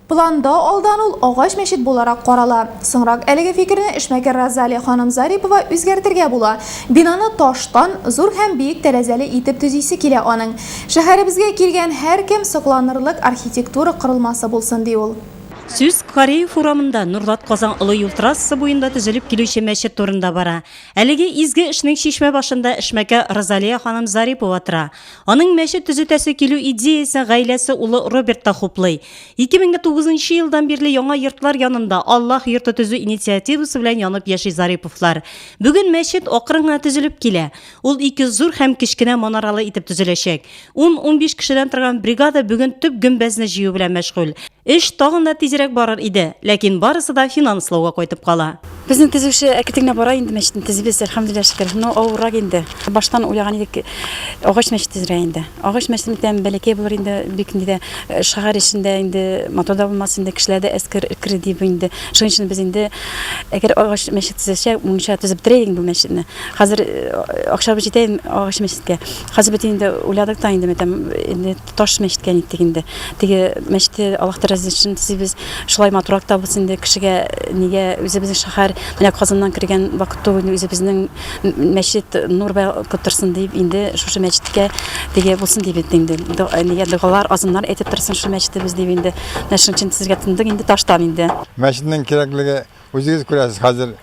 Планда алдан ул агач мәчет буларак карала. Соңрак әлеге фикерне эшмәкәр Розалия ханым Зарипова үзгәртергә була. Бинаны таштан, зур һәм биек тәрәзәле итеп төзисе килә аның. Шәһәребезгә килгән һәркем сокланырлык архитектура корылмасы булсын, ди ул. Сүз Кариев урамында, Нурлат-Казан олы юл трассасы буенда төзелеп килүче мәчет турында бара. Әлеге изге эшнең чишмә башында эшмәкәр Розалия ханым Зарипова тора. Аның мәчет төзетәсе килү идеясен гаиләсе улы Роберт та хуплый. 2009 нчы елдан бирле яңа йортлар янында Аллаһ йорты төзү инициативасы белән янып яши Зариповлар. Бүген мәчет акрын гына төзелеп килә. Ул ике зур һәм кечкенә манаралы итеп төзеләчәк. Ун-унбиш кешедән торган бригада бүген төп гөмбәзне җыю белән мәшгуль. Эш тагын да тизрәк барыр иде, ләкин барысы да финанслауга кайтып кала. Безнең төзүче әкрен генә бара инде, мәчетне төзибез, әлхәмдүлилләһ шөкер. Но авыррак инде. Баштан уйлаган идек, агач мәчет төзергә инде. Агач мәчет микән, бәләкәй булыр инде, бик инде дә шәһәр эчендә инде матур да булмас инде, кешеләр дә әз керер дип инде. Шуның өчен без инде, әгәр агач мәчет төзелсә, мунча төзеп бетерә идек инде ул мәчетне. Хәзер акчабыз җитә инде агач мәчеткә. Хәзер бит инде уйладык та инде, мәтәм, инде Таш мәчеткә ниттек инде. Теге мәчете Аллаһ тәрәзәсе өчен төзибез. Шулай матуррак та булсын инде кешегә, нигә үзебезнең шәһәр, менә Казаннан кергән вакытта ук инде үзебезнең мәчет нур балкып торсын дип инде шушы мәчеткә теге булсын дип инде. Нигә догалар, азаннар әйтеп торсын шушы мәчетебез дип инде. Менә шуның өчен төзергә тотындык инде таштан инде. Мәчетнең кирәклеге үзегез күрәсез, хәзер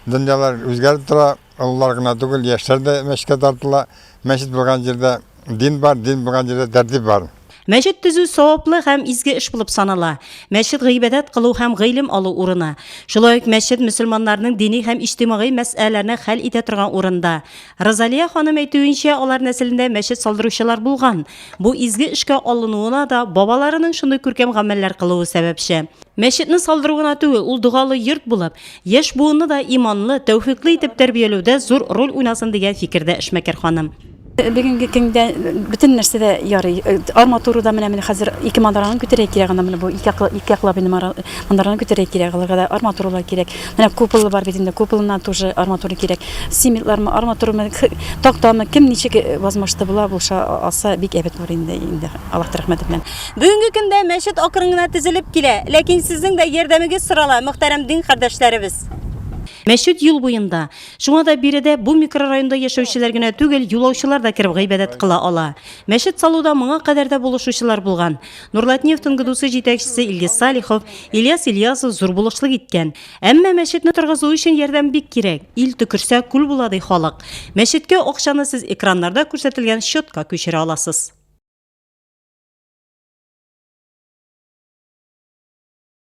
дөньялар үзгәреп тора. Олылар гына түгел, яшьләр дә мәчеткә тартыла. Мәчет булган җирдә дин бар, дин булган җирдә тәртип бар. Мәчет төзү саваплы һәм изге эш булып санала. Мәчет гыйбадәт кылу һәм гыйлем алу урыны. Шулай ук мәчет мөселманнарның дини һәм иҗтимагый мәсьәләләрне хәл итә торган урын да. Розалия ханым әйтүенчә, алар нәселендә мәчет салдыручылар булган. Бу изге эшкә алынуына да бабаларының шундый күркәм гамәлләр кылуы сәбәпче. Мәчетне салдыру гына түгел, ул догалы йорт булып, яшь буынны да иманлы, тәүфыйклы итеп тәрбияләүдә зур роль уйнасын дигән фикердә эшмәкәр ханым. Бүгенге көндә бөтен нәрсә дә ярый. Арматура да менә менә хәзер ике манараны күтәрергә кирәк анда менә бу ике яклы ике яклап инде манараны күтәрергә кирәк, аларга да арматуралар кирәк. Менә куполы бар бит инде, куполына тоже арматура кирәк. Цементлармы, арматурамы, тактамы, кем ничек возможности була, булыша алса бик әйбәт булыр инде инде. Аллаһ рәхмәте белән. Бүгенге көндә мәчет акрын гына төзелеп килә, ләкин сезнең дә ярдәмегез сорала, мөхтәрәм дин кардәшләребез. Мәчет юл буенда. Шуңа да биредә бу микрорайонда яшәүчеләр генә түгел, юлаучылар да кереп гыйбадәт кыла ала. Мәчет салуда моңа кадәр дә булышучылар булган. Нурлатнефть НГДУсы җитәкчесе Илгиз Салихов, Ильяс Ильясов зур булышлык иткән. Әмма мәчетне торгызу өчен ярдәм бик кирәк. Ил төкерсә, күл була, ди халык. Мәчеткә акчаны сез экраннарда күрсәтелгән счетка күчерә аласыз.